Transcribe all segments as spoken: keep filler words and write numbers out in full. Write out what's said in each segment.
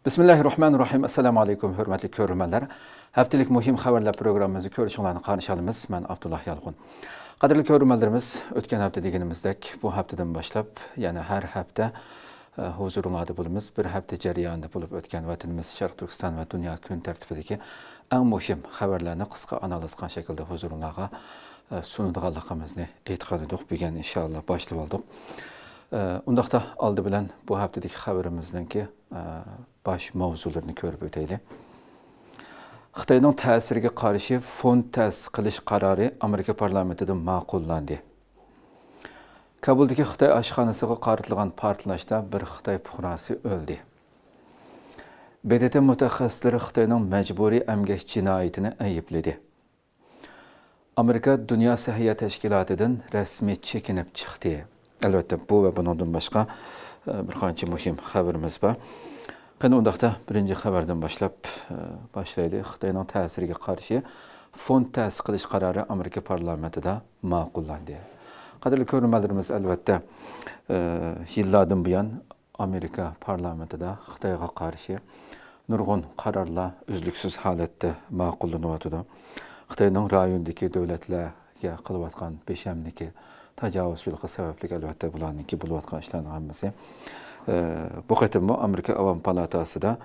بىسمىللاھىررەھمانىررەھىم. ئەسسالامۇ ئەلەيكۇم، ھۆرمەتلىك كۆرۈرمەنلەر. ھەپتىلىك مۇھىم خەۋەرلەر پروگراممىمىزنى كۆرۈشۈڭلارنى قارشى ئالىمىز. مەن ئابدۇللا يالقۇن. قەدىرلىك كۆرۈرمەنلىرىمىز، ئۆتكەن ھەپتە دېگىنىمىزدەك، بۇ ھەپتىدىن باشلاپ يەنە ھەر ھەپتە، ئە، ھۇزۇرۇڭلاردا بولىمىز. بىر ھەپتە جەريانىدا بولۇپ ئۆتكەن ۋەتىنىمىز شەرقىي تۈركىستان ۋە دۇنيا كۈن تەرتىپىدىكى ئەڭ مۇھىم خەۋەرلەرنى قىسقا ئانالىز قىلغان شەكىلدە ھۇزۇرۇڭلارغا، ئە، سۇنىدىغانلىقىمىزنى ئېيتقان ئىدۇق. بۈگۈن ئىنشاللا باشلىۋالدۇق. ئە، ئۇنداقتا ئالدى بىلەن بۇ ھەپتىدىكى خەۋىرىمىزنىڭكى، ئە، باش ماۋزۇلىرىنى كۆرۈپ ئۆتەيلى. خىتاينىڭ تەسىرىگە قارشى فوند تەسىس قىلىش قارارى ئامېرىكا پارلامېنتىدا ماقۇللاندى. كابۇلدىكى خىتاي ئاشخانىسىغا قارىتىلغان پارتلاشتا بىر خىتاي پۇقراسى ئۆلدى. ب د ت مۇتەخەسسىسلىرى خىتاينىڭ مەجبۇرىي ئەمگەك جىنايىتىنى ئەيىبلىدى. ئامېرىكا دۇنيا سەھىيە تەشكىلاتىدىن رەسمىي چېكىنىپ چىقتى. ئەلۋەتتە، بۇ ۋە بۇنىڭدىن باشقا، ئە، بىر قانچە مۇھىم خەۋىرىمىز بار. قېنى، ئۇنداقتا بىرىنچى خەۋەردىن باشلاپ، ئە، باشلايلى. خىتاينىڭ تەسىرىگە قارشى فوند تەسىس قىلىش قارارى ئامېرىكا پارلامېنتىدا ماقۇللاندى. قەدىرلىك كۆرۈرمەنلىرىمىز، ئەلۋەتتە، ئە، يىللاردىن بۇيان ئامېرىكا پارلامېنتىدا خىتايغا قارشى نۇرغۇن قارارلار ئۈزلۈكسىز ھالەتتە ماقۇللىنىۋاتىدۇ. خىتاينىڭ رايوندىكى دۆلەتلەرگە قىلىۋاتقان بىخەملىكى، تاجاۋۇزچىلىقى سەۋەبلىك، ئەلۋەتتە، بۇلارنىڭكى بولۇۋاتقان ئىشلارنىڭ ھەممىسى. ئە، بۇ قېتىممۇ ئامېرىكا ئاۋام پالاتاسىدا،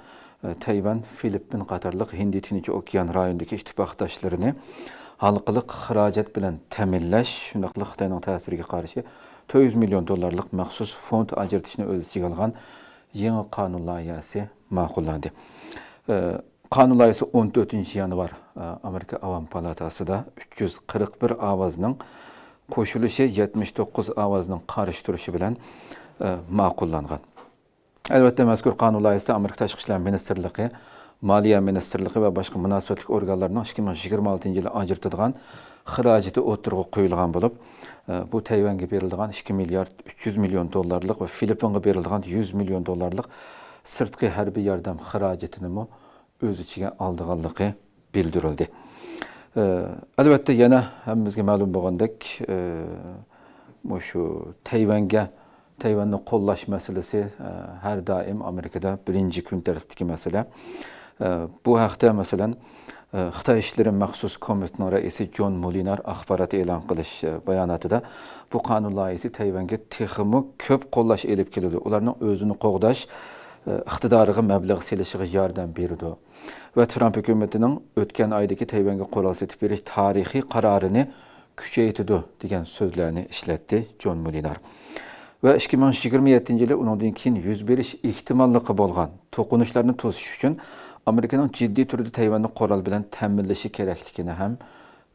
ئە، تەيۋەن، فىلىپپىن قاتارلىق ھىندى تىنچ ئوكيان رايونىدىكى ئىتتىپاقداشلىرىنى ھالقىلىق خىراجەت بىلەن تەمىنلەش، شۇنداقلا خىتاينىڭ تەسىرىگە قارشى تۆت يۈز مىليون دوللارلىق مەخسۇس فوند ئاجرىتىشنى ئۆز ئىچىگە ئالغان يېڭى قانۇن لايىھەسى ماقۇللاندى. ئە، قانۇن لايىھەسى ئون تۆتىنچى يانۋار، ئە، ئامېرىكا ئاۋام پالاتاسىدا ئۈچ يۈز قىرىق بىر ئاۋازنىڭ قوشۇلۇشى، يەتمىش توققۇز ئاۋازنىڭ قارشى تۇرۇشى بىلەن، ئە، ماقۇللانغان. ئەلۋەتتە، مەزكۇر قانۇن لايىھەسىدە ئامېرىكا تاشقى ئىشلار مىنىستىرلىقى، مالىيە مىنىستىرلىقى ۋە باشقا مۇناسىۋەتلىك ئورگانلارنىڭ ئىككى مىڭ يىگىرمە ئالتىنچى يىلى ئاجرىتىدىغان خىراجىتى ئوتتۇرىغا قويۇلغان بولۇپ، ئە، بۇ تەيۋەنگە بېرىلىدىغان ئىككى مىليارد ئۈچ يۈز مىليون دوللارلىق ۋە فىلىپپىنغا بېرىلىدىغان يۈز مىليون دوللارلىق سىرتقى ھەربىي ياردەم خىراجىتىنىمۇ ئۆز ئىچىگە ئالىدىغانلىقى بىلدۈرۈلدى. ئە، ئەلۋەتتە، يەنە ھەممىمىزگە مەلۇم بولغاندەك، ئە، مۇشۇ تەيۋەنگە، تەيۋەننى قوللاش مەسىلىسى، ئە، ھەر دائىم ئامېرىكىدا بىرىنچى كۈن تەرتىپتىكى مەسىلە. ئە، بۇ ھەقتە، مەسىلەن، ئە، خىتاي ئىشلىرى مەخسۇس كومىتېتىنىڭ رەئىسى جون مۇلىنار ئاخبارات ئېلان قىلىش، ئە، باياناتىدا، بۇ قانۇن لايىھەسى تەيۋەنگە تېخىمۇ كۆپ قوللاش ئېلىپ كېلىدۇ، ئۇلارنىڭ ئۆزىنى قوغداش، ئە، ئىقتىدارىغا مەبلەغ سېلىشىغا ياردەم بېرىدۇ ۋە ترامپ ھۆكۈمىتىنىڭ ئۆتكەن ئايدىكى تەيۋەنگە قورال سېتىپ بېرىش تارىخىي قارارىنى كۈچەيتىدۇ، دېگەن سۆزلەرنى ئىشلەتتى جون مۇلىنار. ۋە ئىككى مىڭ يىگىرمە يەتتىنچى يىلى ئۇنىڭدىن كېيىن يۈز بېرىش ئېھتىماللىقى بولغان توقۇنۇشلارنى توسۇش ئۈچۈن ئامېرىكىنىڭ جىددىي تۈردە تەيۋەننى قورال بىلەن تەمىنلىشى كېرەكلىكىنى ھەم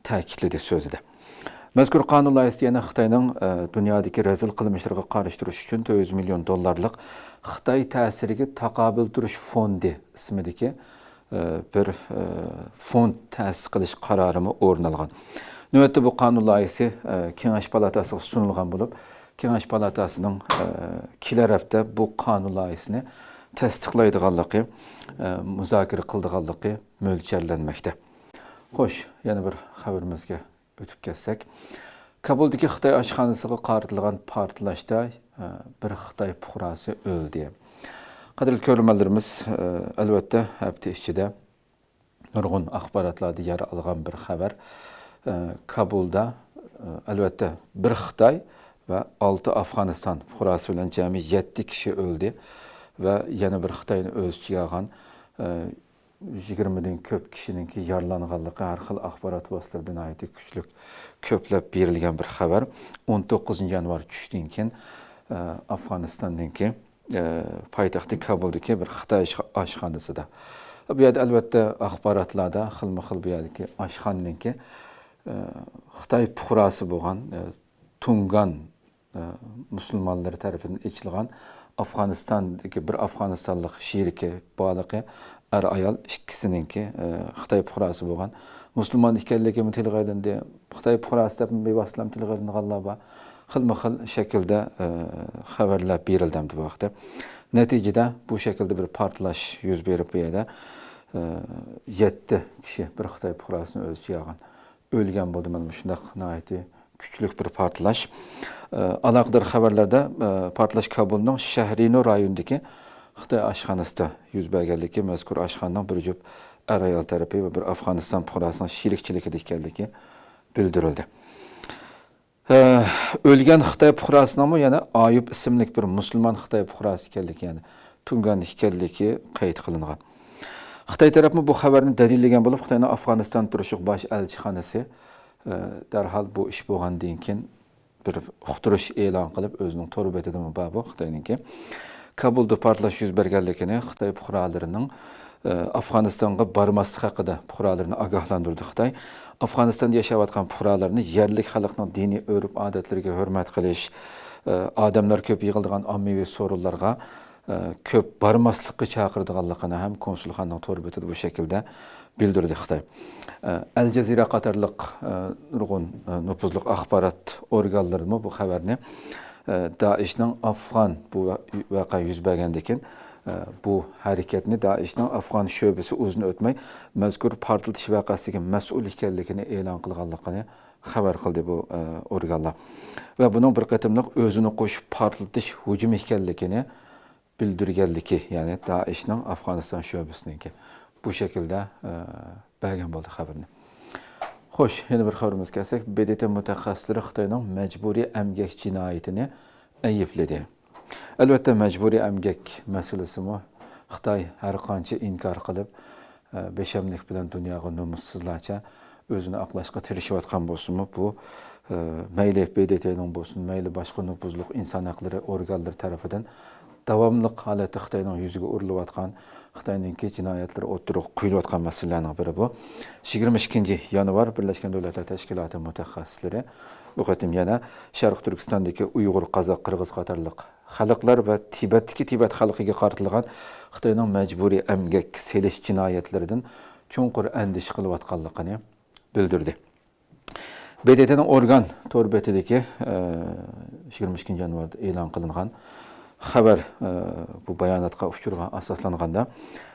تەكىتلىدى سۆزىدە. مەزكۇر قانۇن لايىھەسىدە يەنە خىتاينىڭ، ئە، دۇنيادىكى رەزىل قىلمىشلىرىغا قارشى تۇرۇش ئۈچۈن تۆت يۈز مىليون دوللارلىق خىتاي تەسىرىگە تاقابىل تۇرۇش فوندى ئىسمىدىكى، ئە، بىر، ئە، فوند تەسىس قىلىش قارارىمۇ ئورۇن ئالغان. نۆۋەتتە بۇ قانۇن لايىھەسى، ئە، كېڭەش پالاتاسىغا سۇنۇلغان بولۇپ، كېڭەش پالاتاسىنىڭ، ئە، كېلەر ھەپتە بۇ قانۇن لايىھەسىنى تەستىقلايدىغانلىقى، ئە، مۇزاكىرە قىلىدىغانلىقى مۆلچەرلەنمەكتە. خوش، يەنە بىر خەۋىرىمىزگە ئۆتۈپ كەتسەك، كابۇلدىكى خىتاي ئاشخانىسىغا قارىتىلغان پارتلاشتا، ئە، بىر خىتاي پۇقراسى ئۆلدى. قەدىرلىك كۆرۈرمەنلىرىمىز، ئە، ئەلۋەتتە، ھەپتە ئىچىدە نۇرغۇن ئاخباراتلاردا يەر ئالغان بىر خەۋەر. ئە، كابۇلدا، ئە، ئەلۋەتتە، بىر خىتاي ۋە ئالتە ئافغانىستان پۇقراسى بىلەن جەمئىي يەتتە كىشى ئۆلدى ۋە يەنە بىر خىتاينى ئۆز ئىچىگە ئالغان، ئە، يىگىرمىدىن كۆپ كىشىنىڭكى يارىلانغانلىقى ھەر خىل ئاخبارات ۋاسىتىلىرىدە ناھايىتى كۈچلۈك كۆپلەپ بېرىلگەن بىر خەۋەر. ئون توققۇزىنچى يانۋار چۈشتىن كېيىن، ئە، ئافغانىستاننىڭكى، ئە، پايتەختى كابۇلدىكى بىر خىتاي ئاشخ-، ئاشخانىسىدا. بۇ يەردە، ئەلۋەتتە، ئاخباراتلاردا خىلمۇ خىل بۇ يەردىكى ئاشخانىنىڭكى، ئە، خىتاي پۇقراسى بولغان، ئە، تۇڭگان ئە، مۇسۇلمانلىرى تەرىپىدىن ئېچىلغان ئافغانىستاندىكى بىر ئافغانىستانلىق شېرىكى بالىقى ئەر-ئايال ئىككىسىنىڭكى، ئە، خىتاي پۇقراسى بولغان مۇسۇلمان ئىكەنلىكىمۇ تىلغا ئېلىندى. خىتاي پۇقراسى دەپ بىۋاسىتىلەم تىلغا ئېلىنغانلار بار. خىلمۇ خىل شەكىلدە، ئە، خەۋەرلەر بېرىلدى ئەمدى بۇ ھەقتە. نەتىجىدە بۇ شەكىلدە بىر پارتلاش يۈز بېرىپ، بۇ يەردە، ئە، يەتتە كىشى بىر خىتاي پۇقراسىنى ئۆز ئىچىگە ئالغان. ئۆلگەن بولدى. مانا مۇشۇنداق ناھايىتى كۈچلۈك بىر پارتلاش. ئە، ئالاقىدار خەۋەرلەردە، ئە، پارتلاش كابۇلنىڭ شەھرىنۇ رايونىدىكى خىتاي ئاشخانىسىدا يۈز بەرگەنلىكى، مەزكۇر ئاشخانىنىڭ بىر جۈپ ئەر-ئايال تەرىپى ۋە بىر ئافغانىستان پۇقراسىنىڭ شېرىكچىلىكىدە ئىكەنلىكى بىلدۈرۈلدى. ئە، ئۆلگەن خىتاي پۇقراسىنىڭمۇ يەنە ئايۇپ ئىسىملىك بىر مۇسۇلمان خىتاي پۇقراسى ئىكەنلىكى، يەنى تۇڭگان ئىكەنلىكى قەيت قىلىنغان. خىتاي تەرەپمۇ بۇ خەۋەرنى دەلىللىگەن بولۇپ، خىتاينىڭ ئافغانىستان تۇرۇشلۇق باش ئەلچىخانىسى، ئە، دەرھال بۇ ئىش بولغاندىن كېيىن بىر ئۇقتۇرۇش ئېلان قىلىپ، ئۆزىنىڭ تور بېتىدىمۇ بار بۇ خىتاينىڭكى. كابۇلدا پارتلاش يۈز بەرگەنلىكىنى، خىتاي پۇقرالىرىنىڭ، ئە، ئافغانىستانغا بارماسلىق ھەققىدە پۇقرالىرىنى ئاگاھلاندۇردى خىتاي. ئافغانىستاندا ياشاۋاتقان پۇقرالارنى يەرلىك خەلقنىڭ دىنىي ئۆرپ-ئادەتلىرىگە ھۆرمەت قىلىش، ئە، ئادەملەر كۆپ يىغىلىدىغان ئاممىۋى سورۇنلارغا، ئە، كۆپ بارماسلىققا چاقىرىدىغانلىقىنى ھەم كونسۇلخانىنىڭ تور بېتىدە بۇ شەكىلدە بىلدۈردى خىتاي. ئە، ئەل جەزىرە قاتارلىق، ئە، نۇرغۇن، ئە، نوپۇزلۇق ئاخبارات ئورگانلىرىمۇ بۇ خەۋەرنى، ئە، دائىشنىڭ ئافغان بۇ ۋە-، ۋەقە يۈز بەرگەندىن كېيىن، ئە، بۇ ھەرىكەتنى دائىشنىڭ ئافغان شۆبىسى ئۇزۇن ئۆتمەي مەزكۇر پارتلىتىش ۋەقەسىگە مەسئۇل ئىكەنلىكىنى ئېلان قىلغانلىقىنى خەۋەر قىلدى بۇ، ئە، ئورگانلار. ۋە بۇنىڭ بىر قېتىملىق ئۆزىنى قوشۇپ پارتلىتىش ھۇجۇمى ئىكەنلىكىنى بىلدۈرگەنلىكى، يەنى دائىشنىڭ ئافغانىستان شۆبىسىنىڭكى بۇ شەكىلدە، ئە، بەرگەن بولدى خەۋىرىنى. خوش، يەنە بىر خەۋىرىمىزگە كەلسەك، ب د ت مۇتەخەسسىسلىرى خىتاينىڭ مەجبۇرىي ئەمگەك جىنايىتىنى ئەيىبلىدى. ئەلۋەتتە، مەجبۇرىي ئەمگەك مەسىلىسىمۇ خىتاي ھەر قانچە ئىنكار قىلىپ، ئە، بىخەملىك بىلەن دۇنياغا نومۇسسىزلارچە ئۆزىنى ئاقلاشقا تىرىشىۋاتقان بولسىمۇ، بۇ، ئە، مەيلى ب د ت نىڭ بولسۇن، مەيلى باشقا نوپۇزلۇق ئىنسان ھەقلىرى ئورگانلىرى تەرىپىدىن داۋاملىق ھالەتتە خىتاينىڭ يۈزىگە ئۇرۇلۇۋاتقان، خىتاينىڭكى جىنايەتلىرى ئوتتۇرىغا قويۇلۇۋاتقان مەسىلىلەرنىڭ بىرى بۇ. يىگىرمە ئىككىنچى يانۋار بىرلەشكەن دۆلەتلەر تەشكىلاتى مۇتەخەسسىسلىرى بۇ قېتىم يەنە شەرقىي تۈركىستاندىكى ئۇيغۇر، قازاق، قىرغىز قاتارلىق خەلقلەر ۋە تىبەتتىكى تىبەت خەلقىگە قارىتىلغان خىتاينىڭ مەجبۇرىي ئەمگەك سېلىش جىنايەتلىرىدىن چوڭقۇر ئەندىشە قىلىۋاتقانلىقىنى بىلدۈردى. ب د ت نىڭ ئورگان تور بېتىدىكى، ئە، يىگىرمە ئىككىنچى يانۋاردا ئېلان قىلىنغان خەۋەر، ئە، بۇ باياناتقا، ئۇچۇرغا ئاساسلانغاندا،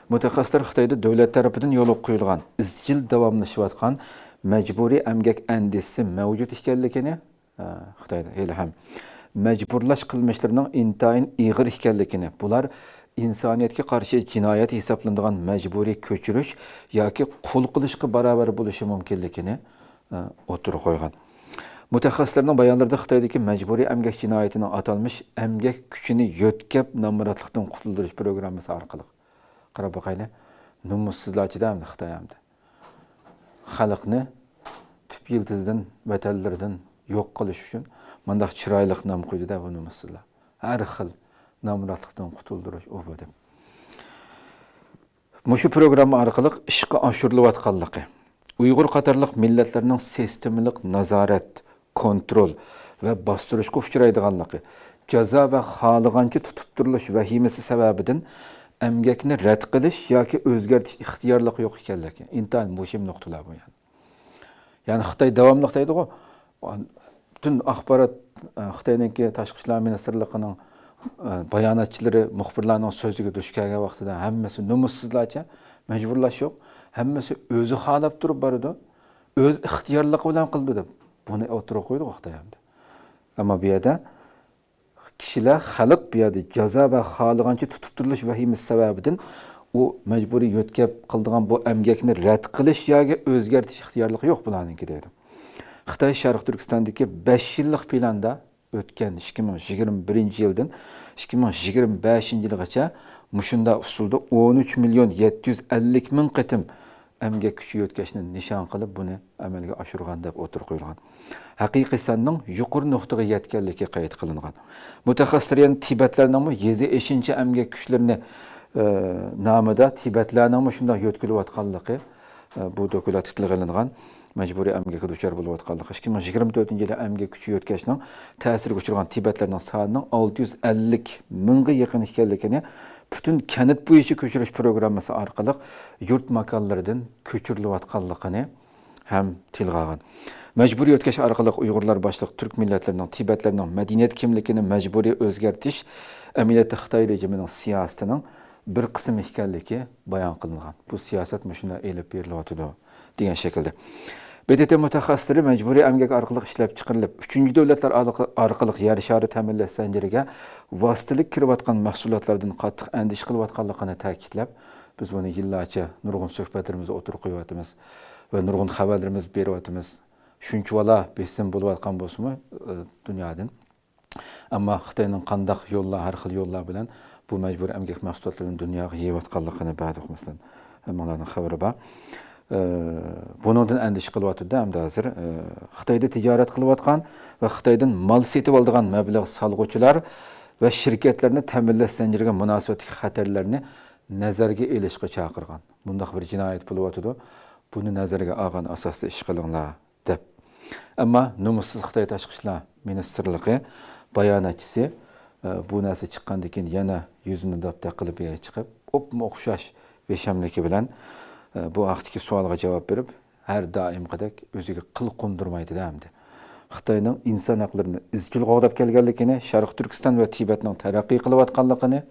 مۇتەخەسسىسلەر خىتايدا دۆلەت تەرىپىدىن يولغا قويۇلغان ئىزچىل داۋاملىشىۋاتقان مەجبۇرىي ئەمگەك ئەندىشىسى مەۋجۇت ئىكەنلىكىنى، ئە، خىتايدا ھېلىھەم مەجبۇرلاش قىلمىشلىرىنىڭ ئىنتايىن ئېغىر ئىكەنلىكىنى، بۇلار ئىنسانىيەتكە قارشى جىنايەت ھېسابلىنىدىغان مەجبۇرىي كۆچۈرۈش ياكى قۇل قىلىشقا باراۋەر بولۇشى مۇمكىنلىكىنى، ئە، ئوتتۇرىغا قويغان. مۇتەخەسسىسلەرنىڭ بايانلىرىدا خىتايدىكى مەجبۇرىي ئەمگەك جىنايىتىنىڭ ئاتالمىش ئەمگەك كۈچىنى يۆتكەپ نامراتلىقتىن قۇتۇلدۇرۇش پروگراممىسى ئارقىلىق، قاراپ باقايلى، نومۇسسىزلارچىدە ئەمدى خىتاي ئەمدى. خەلقنى تۈپ يىلتىزىدىن، ۋەتەنلىرىدىن يوق قىلىش ئۈچۈن مۇنداق چىرايلىق نام قويدى-دە بۇ نومۇسسىزلار. ھەر خىل نامراتلىقتىن قۇتۇلدۇرۇش ئۇ بۇ دەپ. مۇشۇ پروگرامما ئارقىلىق ئىشقا ئاشۇرۇلۇۋاتقانلىقى، ئۇيغۇر قاتارلىق مىللەتلەرنىڭ سىستېمىلىق نازارەت، كونترول ۋە باستۇرۇشقا ئۇچرايدىغانلىقى، جازا ۋە خالىغانچە تۇتۇپ تۇرۇلۇش ۋەھىمىسى سەۋەبىدىن ئەمگەكنى رەت قىلىش ياكى ئۆزگەرتىش ئىختىيارلىقى يوق ئىكەنلىكى ئىنتايىن مۇھىم نۇقتىلار بۇ يەنى. يەنى خىتاي داۋاملىق دەيدىغۇ، پۈتۈن ئاخبارات، ئە، خىتاينىڭكى تاشقى ئىشلار مىنىستىرلىقىنىڭ، ئە، باياناتچىلىرى مۇخبىرلارنىڭ سۆزىگە دۇچ كەلگەن ۋاقتىدا ھەممىسى نومۇسسىزلارچە، مەجبۇرلاش يوق، ھەممىسى ئۆزى خالاپ تۇرۇپ بارىدۇ، ئۆز ئىختىيارلىقى بىلەن قىلىدۇ دەپ بۇنى ئوتتۇرىغا قويدۇق خىتاي ئەمدى. ئەمما بۇ يەردە كىشىلەر، خەلق بۇ يەردە جازا ۋە خالىغانچە تۇتۇپ تۇرۇلۇش ۋەھىمىسى سەۋەبىدىن ئۇ مەجبۇرىي يۆتكەپ قىلىدىغان بۇ ئەمگەكنى رەت قىلىش ياكى ئۆزگەرتىش ئىختىيارلىقى يوق بۇلارنىڭكى دەيدۇ. خىتاي شەرقىي تۈركىستاندىكى بەش يىللىق پىلاندا ئۆتكەن ئىككى مىڭ يىگىرمە بىرىنچى يىلدىن ئىككى مىڭ يىگىرمە بەشىنچى يىلغىچە مۇشۇنداق ئۇسۇلدا ئون ئۈچ مىليون يەتتە يۈز ئەللىك مىڭ قېتىم ئەمگەك كۈچى يۆتكەشنى نىشان قىلىپ، بۇنى ئەمەلگە ئاشۇرغان دەپ ئوتتۇرىغا قويۇلغان. ھەقىقىي ساننىڭ يۇقىرى نۇقتىغا يەتكەنلىكى قەيت قىلىنغان. مۇتەخەسسىسلەر يەنە تىبەتلەرنىڭمۇ يېزا ئېشىنچا ئەمگەك كۈچلىرىنى، ئە، نامىدا تىبەتلەرنىڭمۇ شۇنداق يۆتكىلىۋاتقانلىقى، ئە، بۇ دوكلاتتا تىلغا ئېلىنغان. مەجبۇرىي ئەمگەككە دۇچار بولۇۋاتقانلىقى، ئىككى مىڭ يىگىرمە تۆتىنچى يىلى ئەمگەك كۈچى يۆتكەشنىڭ تەسىرىگە ئۇچرىغان تىبەتلەرنىڭ سانىنىڭ ئالتە يۈز ئەللىك مىڭغا يېقىن ئىكەنلىكىنى پۈتۈن كەنت بويىچە كۆچۈرۈش پروگراممىسى ئارقىلىق يۇرت ماكانلىرىدىن كۆچۈرۈلۈۋاتقانلىقىنى ھەم تىلغا ئالغان. مەجبۇرىي يۆتكەش ئارقىلىق ئۇيغۇرلار باشلىق تۈرك مىللەتلىرىنىڭ، تىبەتلەرنىڭ مەدەنىيەت كىملىكىنى مەجبۇرىي ئۆزگەرتىش ئەمەلىيەتتە خىتاي رېجىمىنىڭ سىياسىتىنىڭ بىر قىسمى ئىكەنلىكى بايان قىلىنغان. بۇ سىياسەت مۇشۇنداق ئېلىپ بېرىلىۋاتىدۇ دېگەن شەكىلدە. ب د ت مۇتەخەسسىسلىرى مەجبۇرىي ئەمگەك ئارقىلىق ئىشلەپ چىقىرىلىپ، ئۈچىنچى دۆلەتلەر ئارقا-، ئارقىلىق يەر شارى تەمىنلەش زەنجىرىگە ۋاسىتىلىك كىرىۋاتقان مەھسۇلاتلاردىن قاتتىق ئەندىشە قىلىۋاتقانلىقىنى تەكىتلەپ، بىز بۇنى يىللارچە نۇرغۇن سۆھبەتلىرىمىزدە ئوتتۇرىغا قويۇۋاتىمىز ۋە نۇرغۇن خەۋەرلىرىمىزدە بېرىۋاتىمىز. شۇنچىۋالا بېسىم بولۇۋاتقان بولسىمۇ، ئى، دۇنيادىن، ئەمما خىتاينىڭ قانداق يوللار، ھەر خىل يوللار بىلەن بۇ مەجبۇرىي ئەمگەك مەھسۇلاتلىرىنى دۇنياغا يېيىۋاتقانلىقىنى بەزى مۇخلىسلار، ھەممىڭلارنىڭ خەۋىرى بار. ئى، بۇنىڭدىن ئەندىشە قىلىۋاتىدۇ ئەمدى ھازىر. ئى، خىتايدا تىجارەت قىلىۋاتقان ۋە خىتايدىن مال سېتىۋالىدىغان مەبلەغ سالغۇچىلار ۋە شىركەتلەرنى تەمىنلەش زەنجىرىگە مۇناسىۋەتلىك خەتەرلەرنى نەزەرگە ئېلىشقا چاقىرغان. بۇنداق بىر جىنايەت بولۇۋاتىدۇ. بۇنى نەزەرگە ئالغان ئاساستا ئىش قىلىڭلار، دەپ. ئەمما نومۇسسىز خىتاي تاشقى ئىشلار مىنىستىرلىقى باياناتچىسى، ئە، بۇ نەرسە چىققاندىن كېيىن يەنە يۈزىنى داپتەك قىلىپ يەنە چىقىپ، ئوپمۇ ئوخشاش بىشەملىكى بىلەن، ئە، بۇ ھەقتىكى سوئالغا جاۋاب بېرىپ، ھەر دائىمقىدەك ئۆزىگە قىل قوندۇرمايدۇ-دە ئەمدى. خىتاينىڭ ئىنسان ھەقلىرىنى ئىزچىل قوغداپ كەلگەنلىكىنى، شەرقىي تۈركىستان ۋە تىبەتنىڭ تەرەققىي قىلىۋاتقانلىقىنى،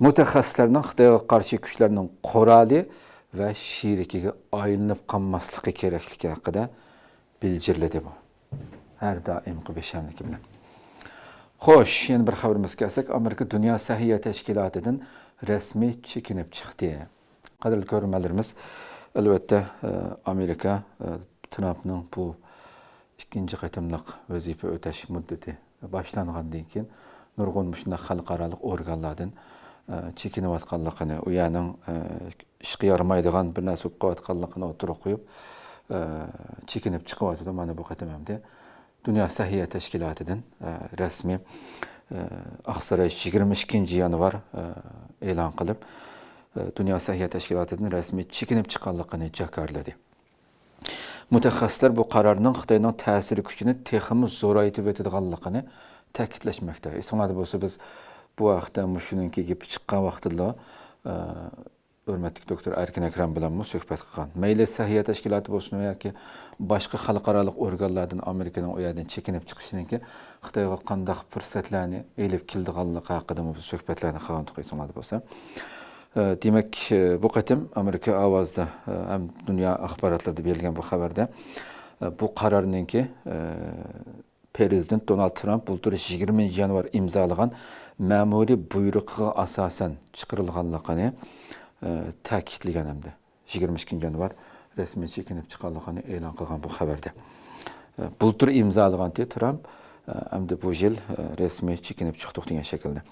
مۇتەخەسسىسلەرنىڭ خىتايغا قارشى كۈچلەرنىڭ قورالى ۋە شېرىكىگە ئايلىنىپ قالماسلىقى كېرەكلىكى ھەققىدە بىلجىرلىدى بۇ. ھەر دائىمقى بىشەملىكى بىلەن. خوش، يەنە بىر خەۋىرىمىزگە كەلسەك، ئامېرىكا دۇنيا سەھىيە تەشكىلاتىدىن رەسمىي چېكىنىپ چىقتى. قەدىرلىك كۆرۈرمەنلىرىمىز، ئەلۋەتتە، ئە، ئامېرىكا، ئە، ترامپنىڭ بۇ ئىككىنچى قېتىملىق ۋەزىپە ئۆتەش مۇددىتى باشلانغاندىن كېيىن، نۇرغۇن مۇشۇنداق خەلقئارالىق ئورگانلاردىن، ئە، چېكىنىۋاتقانلىقىنى، ئۇ يەرنىڭ، ئە، ئىشقا يارىمايدىغان بىر نەرسە بولۇپ قېلىۋاتقانلىقىنى ئوتتۇرىغا قويۇپ، ئە، چېكىنىپ چىقىۋاتىدۇ. مانا بۇ قېتىم ئەمدى دۇنيا سەھىيە تەشكىلاتىدىن، ئە، رەسمىي، ئە، ئاقساراي يىگىرمە ئىككىنچى يانۋار، ئە، ئېلان قىلىپ، ئە، دۇنيا سەھىيە تەشكىلاتىدىن رەسمىي چېكىنىپ چىققانلىقىنى جاكارلىدى. مۇتەخەسسىسلەر بۇ قارارنىڭ خىتاينىڭ تەسىر كۈچىنى تېخىمۇ زورايتىۋېتىدىغانلىقىنى تەكىتلەشمەكتە. ئېسىڭلاردا بولسا، بىز بۇ ھەقتە مۇشۇنىڭكى گېپى چىققان ۋاقتىدىلا، ئە، ھۆرمەتلىك دوكتور ئەركىن ئەكرەم بىلەنمۇ سۆھبەت قىلغان. مەيلى سەھىيە تەشكىلاتى بولسۇن ياكى باشقا خەلقئارالىق ئورگانلاردىن ئامېرىكىنىڭ ئۇ يەردىن چېكىنىپ چىقىشىنىڭكى خىتايغا قانداق پۇرسەتلەرنى ئېلىپ كېلىدىغانلىقى ھەققىدىمۇ بىز سۆھبەتلەرنى قىلغانىدۇق، ئېسىڭلاردا بولسا. ئە، دېمەك، ئە، بۇ قېتىم ئامېرىكا ئاۋازىدا، ئە، ھەم دۇنيا ئاخباراتلىرىدا بېرىلگەن بۇ خەۋەردە، ئە، بۇ قارارنىڭكى، ئە، پىرېزىدېنت دونالد ترامپ بۇلتۇر يىگىرمىنچى يانۋار ئىمزالىغان مەمۇرىي بۇيرۇقىغا ئاساسەن چىقىرىلغانلىقىنى، ئە، تەكىتلىگەن ھەمدە يىگىرمە ئىككىنچى يانۋار رەسمىي چېكىنىپ چىققانلىقىنى ئېلان قىلغان بۇ خەۋەردە. ئە، بۇلتۇر ئىمزالىغانتى ترامپ، ئە، ئەمدى بۇ يىل، ئە، رەسمىي چېكىنىپ چىقتۇق دېگەن شەكىلدە.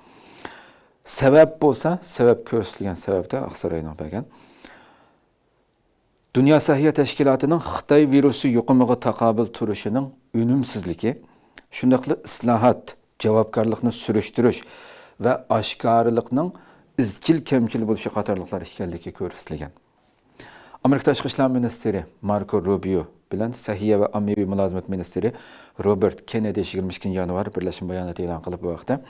سەۋەب بولسا، سەۋەب كۆرسىتىلگەن سەۋەبتە ئاقساراينىڭ بەرگەن. دۇنيا سەھىيە تەشكىلاتىنىڭ خىتاي ۋىرۇسى يۇقۇمىغا تاقابىل تۇرۇشىنىڭ ئۈنۈمسىزلىكى، شۇنداقلا ئىسلاھات، جاۋابكارلىقنى سۈرۈشتۈرۈش ۋە ئاشكارىلىقنىڭ ئىزچىل كەمچىل بولۇشى قاتارلىقلار ئىكەنلىكى كۆرسىتىلگەن. ئامېرىكا تاشقى ئىشلار مىنىستىرى ماركو روبىيو بىلەن سەھىيە ۋە ئاممىۋى مۇلازىمەت مىنىستىرى روبېرت كېننېدى يىگىرمە ئىككىنچى يانۋار بىرلەشمە بايانات ئېلان قىلىپ، بۇ ھەقتە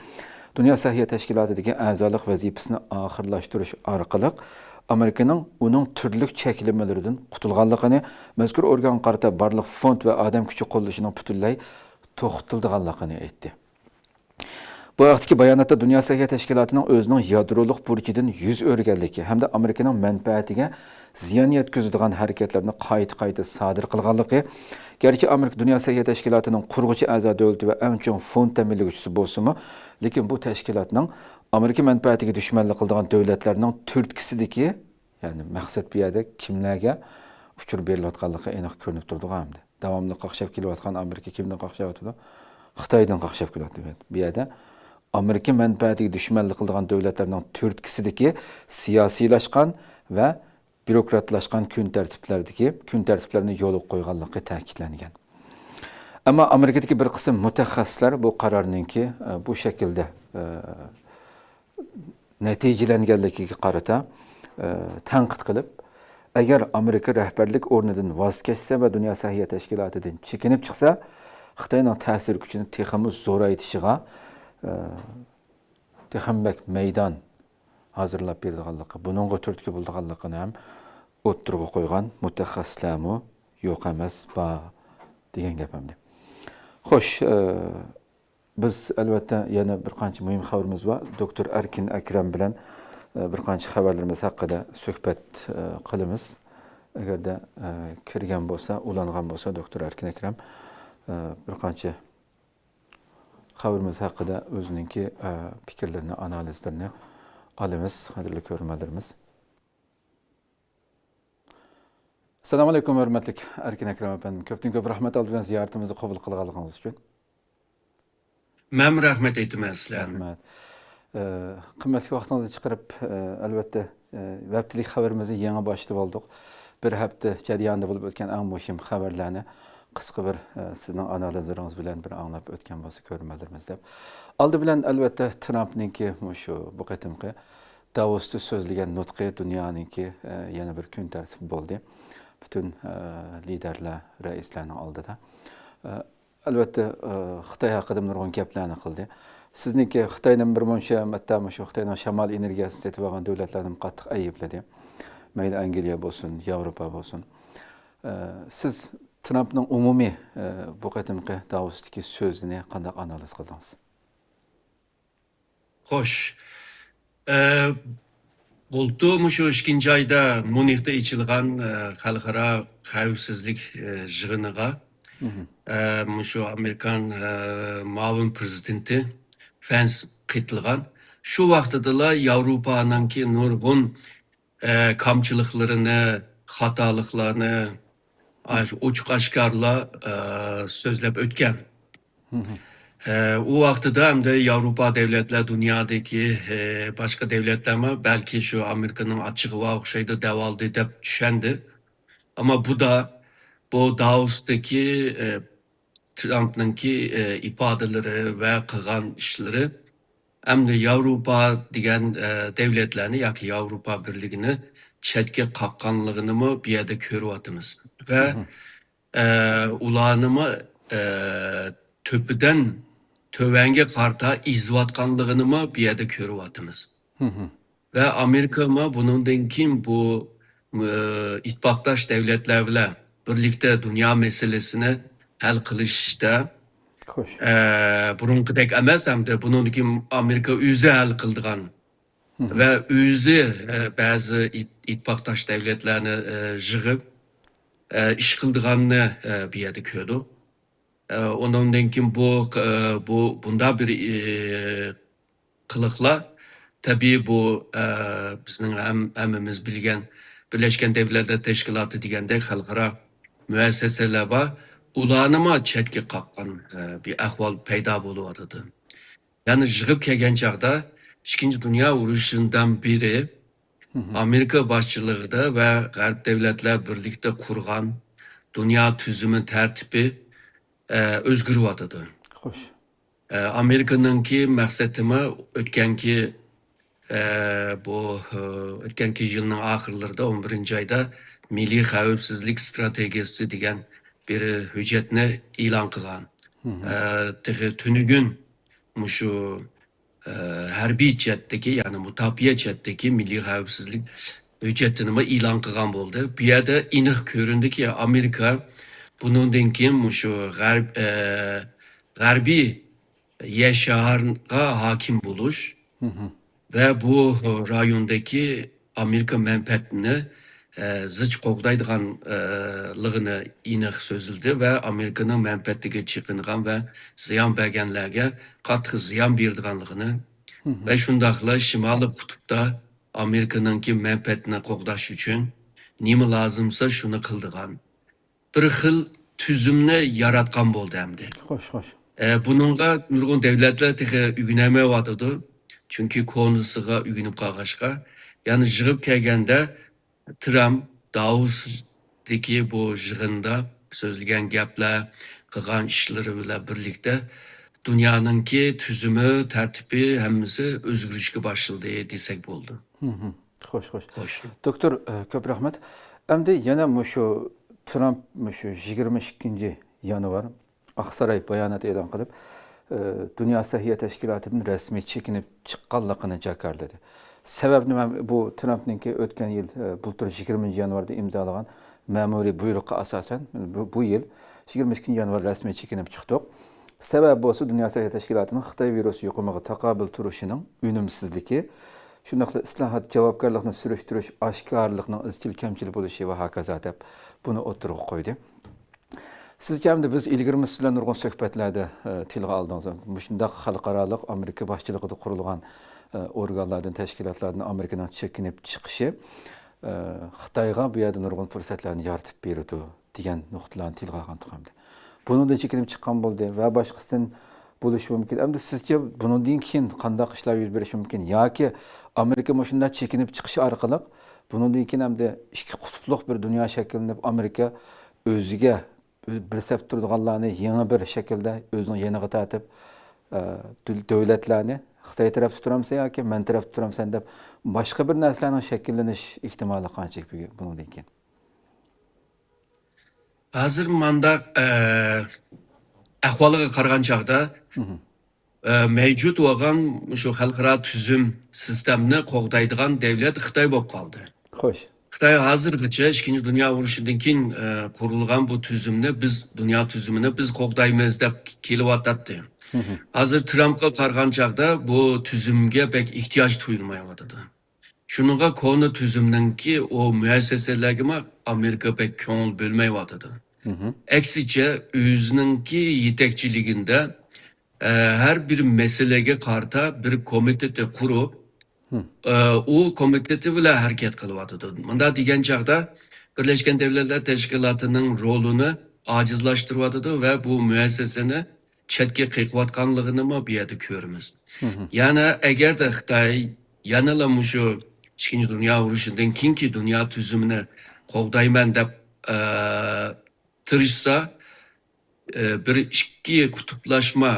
دۇنيا سەھىيە تەشكىلاتىدىكى ئەزالىق ۋەزىپىسىنى ئاخىرلاشتۇرۇش ئارقىلىق ئامېرىكىنىڭ ئۇنىڭ تۈرلۈك چەكلىمىلىرىدىن قۇتۇلغانلىقىنى، مەزكۇر ئورگانغا قارىتا بارلىق فوند ۋە ئادەم كۈچى قوللىشىنىڭ پۈتۈنلەي توختىتىلىدىغانلىقىنى ئېيتتى. بۇ ھەقتىكى باياناتتا دۇنيا سەھىيە تەشكىلاتىنىڭ ئۆزىنىڭ يادرولۇق بۇرچىدىن يۈز ئۆرۈگەنلىكى ھەمدە ئامېرىكىنىڭ مەنپەئەتىگە زىيان يەتكۈزىدىغان ھەرىكەتلەرنى قايتا-قايتا سادىر قىلغانلىقى، گەرچە ئامېرىكا دۇنيا سەھىيە تەشكىلاتىنىڭ قۇرغۇچى ئەزا دۆلىتى ۋە ئەڭ چوڭ فوند تەمىنلىگۈچىسى بولسىمۇ، لېكىن بۇ تەشكىلاتنىڭ ئامېرىكا مەنپەئەتىگە دۈشمەنلىك قىلىدىغان دۆلەتلەرنىڭ تۈرتكىسىدىكى، يەنى مەقسەت بۇ يەردە كىملەرگە ئۇچۇر بېرىلىۋاتقانلىقى ئېنىق كۆرۈنۈپ تۇرىدىغۇ ئەمدى. داۋاملىق قاقشاپ كېلىۋاتقان ئامېرىكا كىمدىن قاقشاۋاتىدۇ؟ خىتايدىن قاقشاپ كېلىۋاتىدۇ. بۇ يەردە ئامېرىكا مەنپەئەتىگە دۈشمەنلىك قىلىدىغان دۆلەتلەرنىڭ تۈرتكىسىدىكى سىياسىيلاشقان ۋە بيۇروكراتلاشقان كۈن تەرتىپلەردىكى، كۈن تەرتىپلەرنى يولغا قويغانلىقى تەكىتلەنگەن. ئەمما ئامېرىكىدىكى بىر قىسىم مۇتەخەسسىسلەر بۇ قارارنىڭكى، ئە، بۇ شەكىلدە، ئە، نەتىجىلەنگەنلىكىگە قارىتا، ئە، تەنقىد قىلىپ، ئەگەر ئامېرىكا رەھبەرلىك ئورنىدىن ۋاز كەچسە ۋە دۇنيا سەھىيە تەشكىلاتىدىن چېكىنىپ چىقسا، خىتاينىڭ تەسىر كۈچىنى تېخىمۇ زورايتىشىغا، ئە، تېخىمۇ بەك مەيدان ھازىرلاپ بېرىدىغانلىقى، بۇنىڭغا تۈرتكە بولىدىغانلىقىنى ھەم ئوتتۇرىغا قويغان مۇتەخەسسىسلەرمۇ يوق ئەمەس، بار دېگەن گەپ ئەمدى. خوش، ئە، بىز، ئەلۋەتتە، يەنە بىر قانچە مۇھىم خەۋىرىمىز بار. دوكتور ئەركىن ئەكرەم بىلەن، ئە، بىر قانچە خەۋەرلىرىمىز ھەققىدە سۆھبەت، ئە، قىلىمىز. ئەگەردە، ئە، كىرگەن بولسا، ئۇلانغان بولسا، دوكتور ئەركىن ئەكرەم، ئە، بىر قانچە خەۋىرىمىز ھەققىدە ئۆزىنىڭكى، ئە، پىكىرلىرىنى، ئانالىزلىرىنى ئالىمىز، قەدىرلىك كۆرۈرمەنلىرىمىز. ئەسسالامۇ ئەلەيكۇم، ھۆرمەتلىك ئەركىن ئەكرەم ئەپەندىم. كۆپتىن كۆپ رەھمەت ئالدى بىلەن زىيارىتىمىزنى قوبۇل قىلغانلىقىڭىز ئۈچۈن. مەنمۇ رەھمەت ئېيتىمەن سىلەرگە. رەھمەت. ئە، قىممەتلىك ۋاقتىڭىزنى چىقىرىپ، ئە، ئەلۋەتتە، ئە، ھەپتىلىك خەۋىرىمىزنى يېڭى باشلىتىپ ئالدۇق. بىر ھەپتە جەريانىدا بولۇپ ئۆتكەن ئەڭ مۇھىم خەۋەرلەرنى قىسقا بىر، ئە، سىزنىڭ ئانالىزلىرىڭىز بىلەن بىر ئاڭلاپ ئۆتكەن بولسا كۆرۈرمەنلىرىمىز دەپ. ئالدى بىلەن، ئەلۋەتتە، ترامپنىڭكى مۇشۇ بۇ قېتىمقى داۋوستا سۆزلىگەن نۇتقى دۇنيانىڭكى، ئە، يەنە بىر كۈن تەرتىپى بولدى. پۈتۈن، ئە، لىدەرلەر، رەئىسلەرنىڭ ئالدىدا. ئە، ئەلۋەتتە، ئە، خىتاي ھەققىدە نۇرغۇن گەپلەرنى قىلدى. سىزنىڭكى خىتاينى بىر مۇنچە، ھەتتا مۇشۇ خىتاينىڭ شامال ئېنېرگىيەسىنى سېتىۋالغان دۆلەتلەرنى قاتتىق ئەيىبلىدى. مەيلى ئەنگلىيە بولسۇن، ياۋروپا بولسۇن. ئە، سىز ترامپنىڭ ئومۇمىي، ئە، بۇ قېتىمقى داۋوستىكى سۆزىنى قانداق ئانالىز قىلدىڭىز؟ خوش. ئە، بۇلتۇر مۇشۇ ئىككىنچى ئايدا ميۇنختا ئېچىلغان، ئە، خەلقئارا خەۋپسىزلىك، ئە، يىغىنىغا، مهم. ئە، مۇشۇ ئامېرىكان، ئە، مۇئاۋىن پرېزىدېنتى فەنس قېتىلغان. شۇ ۋاقتىدىلا ياۋروپانىڭكى نۇرغۇن، ئە، كامچىلىقلىرىنى، خاتالىقلارنى، ئاشۇ ئوچۇق ئاشكارىلا، ئە، سۆزلەپ ئۆتكەن. مهم. ئە، ئۇ ۋاقتىدا ئەمدى ياۋروپا دۆلەتلەر دۇنيادىكى، ئە، باشقا دۆلەتلەرمۇ بەلكى شۇ ئامېرىكىنىڭ ئاچچىقى بار ئوخشايدۇ دەۋالدى دەپ چۈشەندى. ئەمما بۇ دا، بۇ داۋوستىكى، ئە، ترامپنىڭكى، ئە، ئىپادىلىرى ۋە قىلغان ئىشلىرى ئەمدى ياۋروپا دېگەن، ئە، دۆلەتلەرنى ياكى ياۋروپا بىرلىكىنى چەتكە قاققانلىقىنىمۇ بۇ يەردە كۆرۈۋاتىمىز. ۋە، مهم. ئە، ئۇلارنىمۇ، ئە، تۆپىدىن تۆۋەنگە قارىتا ئېزىۋاتقانلىقىنىمۇ بۇ يەردە كۆرۈۋاتىمىز. مهم. ۋە ئامېرىكىمۇ بۇنىڭدىن كېيىن بۇ، ئى، ئىتتىپاقداش دۆلەتلەر بىلەن بىرلىكتە دۇنيا مەسىلىسىنى ھەل قىلىشتا، خوش. ئە، بۇرۇنقىدەك ئەمەس، ئەمدى بۇنىڭدىن كېيىن ئامېرىكا ئۆزى ھەل قىلىدىغان مهم. ۋە ئۆزى، ئە، بەزى ئىت-، ئىتتىپاقداش دۆلەتلەرنى، ئە، يىغىپ، ئە، ئىش قىلىدىغاننى، ئە، بۇ يەردە كۆردۇق. ئە، ئۇنىڭدىن كېيىن بۇ، ئە، بۇ، بۇنداق بىر، ئى، قىلىقلار، تەبىئىي، بۇ، ئە، بىزنىڭ ھەم-، ھەممىمىز بىلگەن بىرلەشكەن دۆلەتلەر تەشكىلاتى دېگەندەك خەلقئارا مۇئەسسەسەلەر بار. ئۇلارنىمۇ چەتكە قاققان، ئە، بىر ئەھۋال پەيدا بولۇۋاتىدۇ. يەنى يىغىپ كەلگەن چاغدا ئىككىنچى دۇنيا ئۇرۇشىدىن بېرى مهم. ئامېرىكا باشچىلىقىدا ۋە غەرب دۆلەتلەر بىرلىكتە قۇرغان دۇنيا تۈزۈمى تەرتىپى، ئە، ئۆزگىرىۋاتىدۇ. خوش. ئە، ئامېرىكىنىڭكى مەقسىتىمۇ ئۆتكەنكى، ئە، بۇ، ئە، ئۆتكەنكى يىلنىڭ ئاخىرلىرىدا، ئون بىرىنچى ئايدا مىللىي خەۋپسىزلىك ئىستراتېگىيىسى دېگەن بىر ھۆججەتنى ئېلان قىلغان. مهم. ئە، تېخى تۈنۈگۈن مۇشۇ، ئە، ھەربىي جەھەتتىكى، يەنى مۇداپىئە جەھەتتىكى مىللىي خەۋپسىزلىك ھۆججەتىنىمۇ ئېلان قىلغان بولدى. بۇ يەردە ئېنىق كۆرۈندىكى، ئامېرىكا بۇنىڭدىن كېيىن مۇشۇ غەرب-، ئە، غەربىي يەر شارىغا ھاكىم بولۇش مهم. ۋە بۇ رايوندىكى ئامېرىكا مەنپەئەتىنى، ئە، زىچ قوغدايدىغان، ئە، لىقىنى ئېنىق سۆزلىدى ۋە ئامېرىكىنىڭ مەنپەئەتىگە چېقىنغان ۋە زىيان بەرگەنلەرگە قاتتىق زىيان بېرىدىغانلىقىنى مهم. ۋە شۇنداقلا شىمالىي قۇتۇپتا ئامېرىكىنىڭكى مەنپەئەتىنى قوغداش ئۈچۈن نېمە لازىمسا شۇنى قىلىدىغان بىر خىل تۈزۈمنى ياراتقان بولدى ئەمدى. خوش، خوش. ئە، بۇنىڭغا نۇرغۇن دۆلەتلەر تېخى ئۆگىنەلمەيۋاتىدۇ. چۈنكى كونىسىغا ئۆگىنىپ قالغاچقا، يەنى يىغىپ كەلگەندە ترامپ داۋوستىكى بۇ يىغىندا سۆزلىگەن گەپلەر، قىلغان ئىشلىرى بىلەن بىرلىكتە دۇنيانىڭكى تۈزۈمى، تەرتىپى ھەممىسى ئۆزگىرىشكە باشلىدى دېسەك بولىدۇ. مهم. خوش، خوش. خوش. دوكتور، ئە، كۆپ رەھمەت. ئەمدى يەنە مۇشۇ ترامپ مۇشۇ يىگىرمە ئىككىنچى يانۋار ئاقساراي بايانات ئېلان قىلىپ، ئە، دۇنيا سەھىيە تەشكىلاتىدىن رەسمىي چېكىنىپ چىققانلىقىنى جاكارلىدى. سەۋەبنى مەن بۇ ترامپنىڭكى ئۆتكەن يىل، ئە، بۇلتۇر يىگىرمىنچى يانۋاردا ئىمزالىغان مەمۇرىي بۇيرۇققا ئاساسەن، بۇ، بۇ يىل يىگىرمە ئىككىنچى يانۋار رەسمىي چېكىنىپ چىقتۇق. سەۋەبى بولسا دۇنيا سەھىيە تەشكىلاتىنىڭ خىتاي ۋىرۇسى يۇقۇمىغا تاقابىل تۇرۇشىنىڭ ئۈنۈمسىزلىكى، شۇنداقلا ئىسلاھات، جاۋابكارلىقنى سۈرۈشتۈرۈش، ئاشكارىلىقنىڭ ئىزچىل كەمچىل بولۇشى ۋە ھاكازا دەپ بۇنى ئوتتۇرىغا قويدى. سىزچە ئەمدى بىز ئىلگىرىمۇ سىز بىلەن نۇرغۇن سۆھبەتلەردە، ئە، تىلغا ئالدىڭىز. مۇشۇنداق خەلقئارالىق ئامېرىكا باشچىلىقىدا قۇرۇلغان، ئە، ئورگانلاردىن، تەشكىلاتلاردىن ئامېرىكىنىڭ چېكىنىپ چىقىشى، ئە، خىتايغا بۇ يەردە نۇرغۇن پۇرسەتلەرنى يارىتىپ بېرىدۇ دېگەن نۇقتىلارنى تىلغا ئالغان تۇغامدى. بۇنىڭدىن چېكىنىپ چىققان بولدى ۋە باشقىسىدىن بولۇشى مۇمكىن. ئەمدى سىزچە بۇنىڭدىن كېيىن قانداق ئىشلار يۈز بېرىشى مۇمكىن؟ ياكى ئامېرىكا مۇشۇنداق چېكىنىپ چىقىشى ئارقىلىق بۇنىڭدىن كېيىن ئەمدى ئىككى قۇتۇپلۇق بىر دۇنيا شەكىللىنىپ، ئامېرىكا ئۆزىگە بىر سەپتە تۇرىدىغانلارنى يېڭى بىر شەكىلدە ئۆزىنىڭ يېنىغا تارتىپ، ئە، دۆ-، دۆلەتلەرنى خىتاي تەرەپتە تۇرامسەن ياكى مەن تەرەپتە تۇرامسەن دەپ باشقا بىر نەرسىلەرنىڭ شەكىللىنىش ئېھتىمالى قانچىلىك بۈگۈن، بۇنىڭدىن كېيىن؟ ھازىر مانداق، ئە، ئەھۋالغا قارىغان چاغدا، مھم. ئە، مەۋجۇت بولغان شۇ خەلقئارا تۈزۈم، سىستېمىنى قوغدايدىغان دەۋلەت خىتاي بولۇپ قالدى. خوش. خىتاي ھازىرغىچە ئىككىنچى دۇنيا ئۇرۇشىدىن كېيىن، ئە، قۇرۇلغان بۇ تۈزۈمنى بىز، دۇنيا تۈزۈمىنى بىز قوغدايمىز دەپ كېلىۋاتاتتى. مھم. ھازىر ترامپقا قارىغان چاغدا بۇ تۈزۈمگە بەك ئېھتىياج تۇيۇلمايۋاتىدۇ. شۇنىڭغا كونا تۈزۈمنىڭكى ئۇ مۇئەسسەسىلەرگىمۇ ئامېرىكا بەك كۆڭۈل بۆلمەيۋاتىدۇ. مھم. ئەكسىچە، ئۆزىنىڭكى يېتەكچىلىكىندە، ئە، ھەر بىر مەسىلىگە قارىتا بىر كومىتېت قۇرۇپ، مم. ئە، ئۇ كومىتېتى بىلەن ھەرىكەت قىلىۋاتىدۇ. مۇنداق دېگەن چاغدا، بىرلەشكەن دەۋلەتلەر تەشكىلاتىنىڭ رولىنى ئاجىزلاشتۇرۇۋاتىدۇ ۋە بۇ مۇئەسسەسىنى چەتكە قېقىۋاتقانلىقىنىمۇ بۇ يەردە كۆرىمىز. مم. يەنە ئەگەردە خىتاي يەنىلا مۇشۇ ئىككىنچى دۇنيا ئۇرۇشىدىن كېيىنكى دۇنيا تۈزۈمىنى قوغدايمەن دەپ، ئە، تىرىشسا، ئە، بىر ئىككى قۇتۇپلاشما،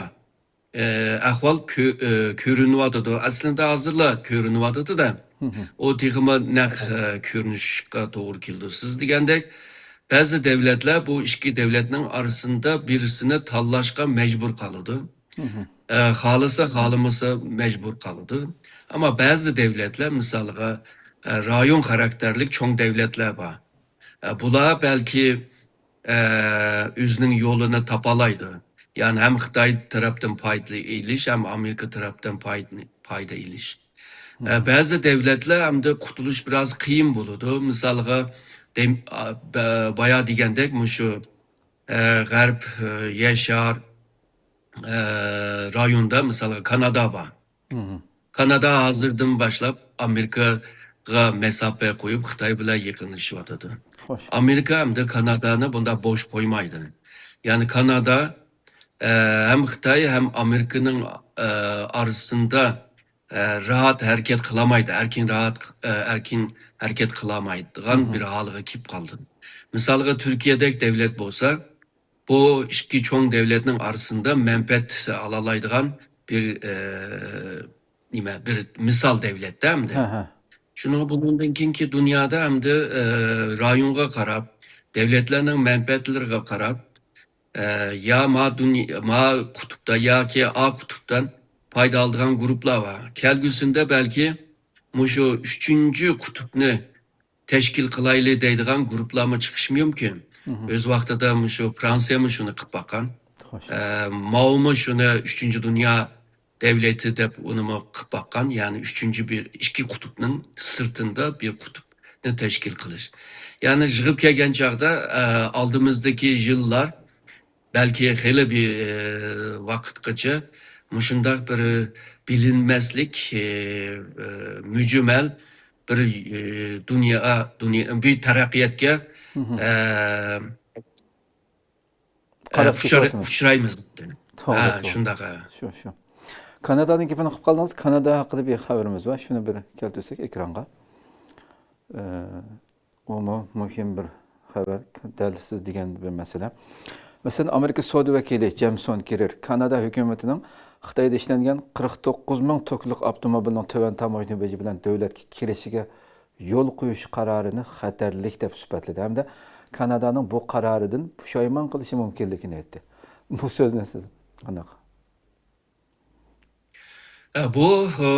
ئە، ئەھۋال كۆ-، ئە، كۆرۈنۈۋاتىدۇ. ئەسلىدە ھازىرلا كۆرۈنۈۋاتىدۇ-دە. مم. ئۇ تېخىمۇ نەق، ئە، كۆرۈنۈشكە توغرا كېلىدۇ. سىز دېگەندەك، بەزى دەۋلەتلەر بۇ ئىككى دەۋلەتنىڭ ئارىسىندا بىرسىنى تاللاشقا مەجبۇر قالىدۇ. مم. ئە، خالىسا، خالىمىسا مەجبۇر قالىدۇ. ئەمما بەزى دەۋلەتلەر، مىسالغا، ئە، رايون خاراكتېرلىك چوڭ دەۋلەتلەر بار. ئە، بۇلار بەلكى، ئە، ئۆزىنىڭ يولىنى تاپالايدۇ. يەنى ھەم خىتاي تەرەپتىن پايدا ئېلىش، ھەم ئامېرىكا تەرەپتىن پايدا، پايدا ئېلىش. ئە، مم. بەزى دەۋلەتلەر ئەمدى قۇتۇلۇش بىراز قىيىن بولىدۇ. مىسالغا، دەم-، ئا، بە-، بايا دېگەندەك مۇشۇ، ئە، غەرب، ئە، يەر شار، ئە، رايوندا، مىسالغا، كانادا بار. مم. كانادا ھازىردىن باشلاپ ئامېرىكىغا مەساپە قويۇپ، خىتاي بىلەن يېقىنلىشىۋاتىدۇ. خوش. ئامېرىكا ئەمدى كانادانى بۇنداق بوش قويمايدۇ. يەنى كانادا، ئە، ھەم خىتاي، ھەم ئامېرىكىنىڭ، ئە، ئارىسىندا، ئە، راھەت ھەرىكەت قىلالمايدۇ، ئەركىن راھەت، ئە، ئەركىن ھەرىكەت قىلالمايدىغان مم. بىر ھالغا كېلىپ قالدى. مىسالغا، تۈركىيەدەك دەۋلەت بولسا، بۇ ئىككى چوڭ دەۋلەتنىڭ ئارىسىندا مەنپەئەت ئالالايدىغان بىر، ئە، نېمە، بىر مىسال دەۋلەتتە ئەمدى. ھە، ھە. شۇنىڭغا بۇنىڭدىن كېيىنكى دۇنيادا ئەمدى، ئە، رايونغا قاراپ، دەۋلەتلەرنىڭ مەنپەئەتلىرىگە قاراپ، ئە، يا ما دۇنيا، ما قۇتۇپتا ياكى ئا قۇتۇپتىن پايدا ئالىدىغان گۇرۇپلار بار. كەلگۈسىدە بەلكى مۇشۇ ئۈچىنچى قۇتۇپنى تەشكىل قىلايلى دەيدىغان گۇرۇپلارمۇ چىقىشى مۇمكىن. مم. ئۆز ۋاقتىدا مۇشۇ فرانسىيەمۇ شۇنى قىلىپ باققان. خوش. ئە، ماۋمۇ شۇنى ئۈچىنچى دۇنيا دەۋلىتى دەپ ئۇنىمۇ قىلىپ باققان. يەنى ئۈچىنچى بىر، ئىككى قۇتۇپنىڭ سىرتىندا بىر قۇتۇپنى تەشكىل قىلىش. يەنى يىغىپ كەلگەن چاغدا، ئە، ئالدىمىزدىكى يىللار بەلكى خېلى بىر، ئە، ۋاقىتقىچە مۇشۇنداق بىر بىلىنمەسلىك، ئە، ئە، مۈجمەل بىر، ئە، دۇنيا، دۇنيا، بىر تەرەققىياتقا، مم. ئە، قاراپ ئە، ئۇچرا-، كېتىۋاتىمىز. ئۇچرايمىز. توغرا، ھە، توغرا. شۇنداق، ھە. شۇ، شۇ. كانادانىڭ گېپىنى قىلىپ قالدىڭىز. كانادا ھەققىدە بىر خەۋىرىمىز بار. شۇنى بىر كەلتۈرسەك ئېكرانغا. ئە، ئۇمۇ مۇھىم بىر خەۋەر، دەل سىز دېگەن بىر مەسىلە. مەسىلەن، ئامېرىكا سودا ۋەكىلى جېمسون گېرېر كانادا ھۆكۈمىتىنىڭ خىتايدا ئىشلەنگەن قىرىق توققۇز مىڭ توكلۇق ئاپتوموبىلنىڭ تۆۋەن تاموژنا بېجى بىلەن دۆلەتكە كىرىشىگە يول قويۇش قارارىنى خەتەرلىك دەپ سۈپەتلىدى ھەمدە كانادانىڭ بۇ قارارىدىن پۇشايمان قىلىشى مۇمكىنلىكىنى ئېيتتى. بۇ سۆزنى سىز قانداق؟ ئە، بۇ، ئە،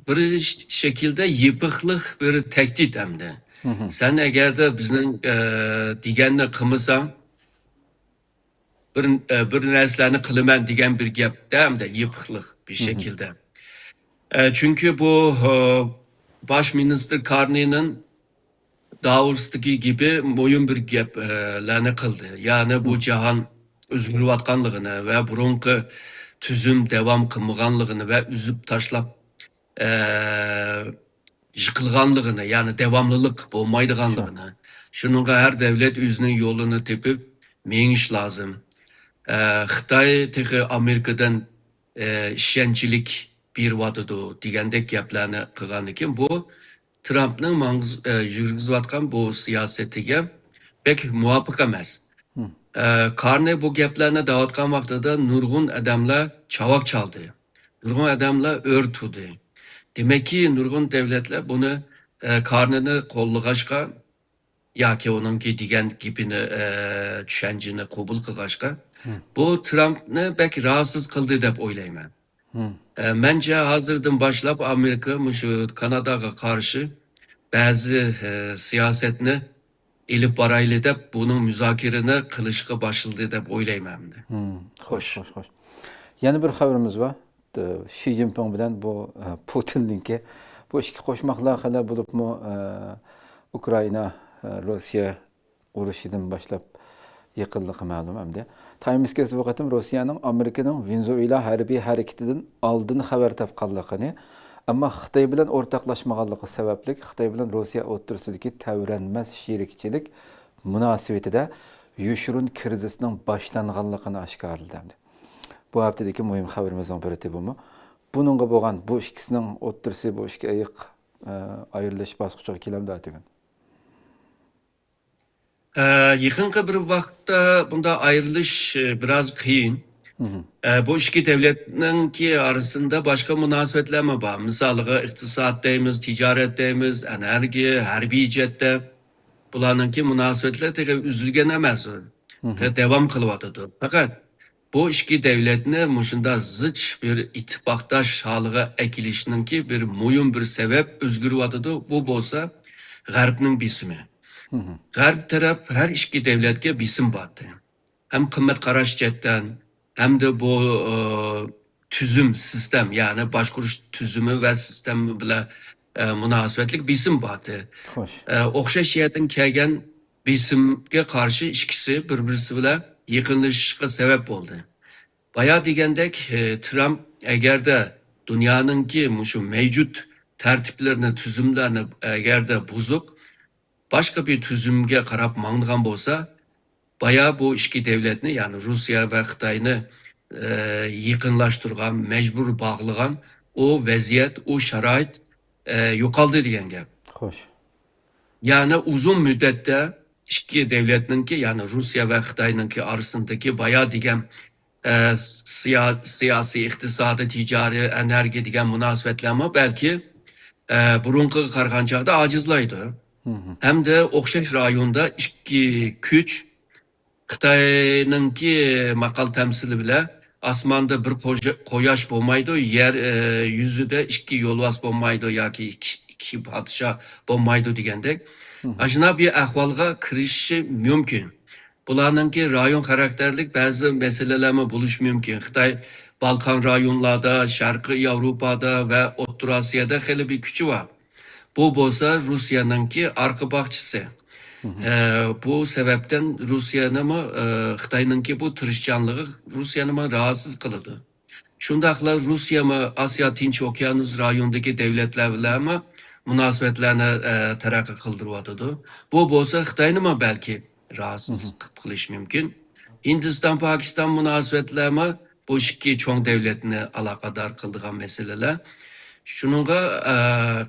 بىر ش-، شەكىلدە يېپىقلىق، بىر تەھدىت ئەمدى. مم. سەن ئەگەردە بىزنىڭ، ئە، دېگەننى قىلمىساڭ، بىر، ئە، بىر نەرسىلەرنى قىلىمەن دېگەن بىر گەپتە ئەمدى يېپىقلىق بىر مم. شەكىلدە. ئە، چۈنكى بۇ، ئە، باش مىنىستىر كارنىنىڭ داۋوستىكى گېپى مۇھىم بىر گەپلەرنى قىلدى. يەنى بۇ جاھان ئۆزگىرىۋاتقانلىقىنى ۋە بۇرۇنقى تۈزۈم داۋام قىلمىغانلىقىنى ۋە ئۈزۈپ تاشلاپ، ئە، يىقىلغانلىقىنى، يەنى داۋاملىق بولمايدىغانلىقىنى، شۇنىڭغا ھەر دۆلەت ئۆزىنىڭ يولىنى تېپىپ مېڭىش لازىم. ئە، خىتاي تېخى ئامېرىكىدىن، ئە، ئىشەنچلىك بېرىۋاتىدۇ دېگەندەك گەپلەرنى قىلغاندىكىن، بۇ ترامپنىڭ ماڭغۇز-، ئە، يۈرگۈزۈۋاتقان بۇ سىياسىتىگە بەك مۇۋاپىق ئەمەس. ئە، كارنى بۇ گەپلەرنى دەۋاتقان ۋاقتىدا نۇرغۇن ئادەملەر چاۋاك چالدى. نۇرغۇن ئادەملەر ئۆر تۇردى. دېمەككى، نۇرغۇن دۆلەتلەر بۇنى، ئە، كارنىنى قوللىغاچقا، ياكى ئۇنىڭكى دېگەن گېپىنى، ئە، چۈشەنچىنى قوبۇل قىلغاچقا، بۇ ترامپنى بەك راھەتسىز قىلدى دەپ ئويلايمەن. ئە، مەنچە ھازىردىن باشلاپ ئامېرىكا مۇشۇ كاناداغا قارشى بەزى، ئە، سىياسەتنى ئېلىپ بارايلى دەپ، بۇنىڭ مۇزاكىرىنى قىلىشقا باشلىدى دەپ ئويلايمەن ئەمدى. خوش، خوش، خوش. يەنە بىر خەۋىرىمىز بار. ئە، شى جىنپىڭ بىلەن بۇ، ئە، پۇتىننىڭكى بۇ ئىككى قوشماق لايىھەلەر بولۇپمۇ، ئە، ئۇكرائىنا، ئە، روسىيە ئۇرۇشىدىن باشلاپ يېقىنلىقى مەلۇم ئەمدى. تايمس گېزىتى بۇ قېتىم روسىيەنىڭ ئامېرىكىنىڭ ۋېنېزۇېلا ھەربىي ھەرىكىتىدىن ئالدىن خەۋەر تاپقانلىقىنى، ئەمما خىتاي بىلەن ئورتاقلاشمىغانلىقى سەۋەبلىك خىتاي بىلەن روسىيە ئوتتۇرىسىدىكى تەۋرەنمەس شېرىكچىلىك مۇناسىۋىتىدە يوشۇرۇن كىرىزىسنىڭ باشلانغانلىقىنى ئاشكارىلىدى ئەمدى. بۇ ھەپتىدىكى مۇھىم خەۋىرىمىزنىڭ بىرى بۇمۇ. بۇنىڭغا بولغان بۇ ئىككىسىنىڭ ئوتتۇرىسى، بۇ ئىككى ئېيىق، ئە، ئايرىلىش باسقۇچىغا كېلەمدۇ ئەتىگۈن؟ ئە، يېقىنقى بىر ۋاقىتتا بۇنداق ئايرىلىش، ئە، بىراز قىيىن. ئە، بۇ ئىككى دۆلەتنىڭكى ئارىسىندا باشقا مۇناسىۋەتلەرمۇ بار. مىسالىغا، ئىقتىساد دەيمىز، تىجارەت دەيمىز، ئېنېرگىيە، ھەربىي جەھەتتە بۇلارنىڭكى مۇناسىۋەتلىرى تېخى ئۈزۈلگەن ئەمەس. داۋام قىلىۋاتىدۇ. پەقەت بۇ ئىككى دۆلەتنى مۇشۇنداق زىچ بىر ئىتتىپاقداش ھالىغا ئەكېلىشنىڭكى بىر مۇھىم بىر سەۋەب ئۆزگىرىۋاتىدۇ. بۇ بولسا غەربنىڭ بېسىمى. غەرب تەرەپ ھەر ئىككى دۆلەتكە بېسىم بارتى. ھەم قىممەت قاراش جەھەتتىن، ھەمدە بۇ، ئە، تۈزۈم، سىستېم، يەنى باشقۇرۇش تۈزۈمى ۋە سىستېما بىلەن، ئە، مۇناسىۋەتلىك بېسىم بارتى. ئە، ئوخشاش يەردىن كەلگەن بېسىمگە قارشى ئىككىسى بىر-بىرسى بىلەن يېقىنلىشىشقا سەۋەب بولدى. بايا دېگەندەك، ئە، ترامپ ئەگەردە دۇنيانىڭكى مۇشۇ مەۋجۇت تەرتىپلىرىنى، تۈزۈملەرنى ئەگەردە بۇزۇپ، باشقا بىر تۈزۈمگە قاراپ ماڭىدىغان بولسا، بايا بۇ ئىككى دۆلەتنى، يەنى روسىيە ۋە خىتاينى، ئە، يېقىنلاشتۇرغان، مەجبۇر باغلىغان ئۇ ۋەزىيەت، ئۇ شارائىت، ئە، يوقالدى دېگەن گەپ. خوش. يەنى ئۇزۇن مۇددەتتە ئىككى دۆلەتنىڭكى، يەنى روسىيە ۋە خىتاينىڭكى ئارىسىندىكى بايا دېگەن، ئە، سىيا-، سىياسىي، ئىقتىسادىي، تىجارىي، ئېنېرگىيە دېگەن مۇناسىۋەتلەرمۇ بەلكى، ئە، بۇرۇنقىغا قارىغان چاغدا ئاجىزلايدۇ. ھەمدە ئوخشاش رايوندا ئىككى كۈچ، خىتاينىڭكى ماقال تەمسىلى بىلەن ئاسماندا بىر قوژا-، قۇياش بولمايدۇ، يەر، ئە، يۈزىدە ئىككى يولۋاس بولمايدۇ ياكى ئىككى، ئىككى پادىشاھ بولمايدۇ دېگەندەك، ئاشۇنداق بىر ئەھۋالغا كىرىشىشى مۇمكىن. بۇلارنىڭكى رايون خاراكتېرلىك بەزى مەسىلىلەرمۇ بولۇشى مۇمكىن. خىتاي بالقان رايونلاردا، شەرقىي ياۋروپادا ۋە ئوتتۇرا ئاسىيادا خېلى بىر كۈچى بار. بۇ بولسا روسىيەنىڭكى ئارقا باغچىسى. ئە، بۇ سەۋەبتىن روسىيەنىمۇ، ئە، خىتاينىڭكى بۇ تىرىشچانلىقى روسىيەنىمۇ راھەتسىز قىلىدۇ. شۇنداقلا روسىيەمۇ ئاسىيا تىنچ ئوكيانۇس رايونىدىكى دۆلەتلەر بىلەنمۇ مۇناسىۋەتلەرنى، ئە، تەرەققىي قىلدۇرۇۋاتىدۇ. بۇ بولسا خىتاينىمۇ بەلكى راھەتسىز قىلىپ قېلىشى مۇمكىن. ھىندىستان، پاكىستان مۇناسىۋەتلەرمۇ بۇ ئىككى چوڭ دۆلەتنى ئالاقىدار قىلىدىغان مەسىلىلەر. شۇنىڭغا، ئە،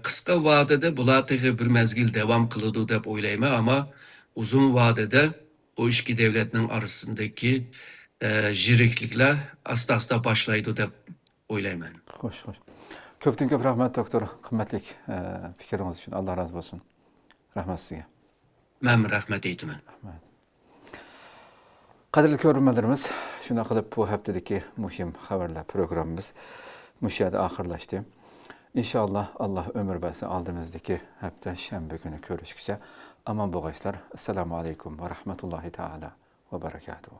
قىسقا ۋادىدە بۇلار تېخى بىر مەزگىل داۋام قىلىدۇ دەپ ئويلايمەن، ئەمما ئۇزۇن ۋادىدە بۇ ئىككى دۆلەتنىڭ ئارىسىدىكى، ئە، يىرىكلىكلەر ئاستا-ئاستا باشلايدۇ دەپ ئويلايمەن. خوش، خوش. كۆپتىن كۆپ رەھمەت، دوكتور. قىممەتلىك، ئە، پىكرىڭىز ئۈچۈن ئاللا رازى بولسۇن. رەھمەت سىزگە. مەن رەھمەت ئېيتىمەن. رەھمەت. قەدىرلىك كۆرۈرمەنلىرىمىز، شۇنداق قىلىپ بۇ ھەپتىدىكى مۇھىم خەۋەرلەر پروگراممىمىز مۇشۇ يەردە ئاخىرلاشتى. ئىنشائاللا، ئاللا ئۆمۈر بەرسە، ئالدىمىزدىكى ھەپتە شەنبە كۈنى كۆرۈشكىچە ئامان بولغايسىلەر. ئەسسالامۇ ئەلەيكۇم ۋە رەھمەتۇللاھى تائالا ۋە بەرەكاتۇھۇ.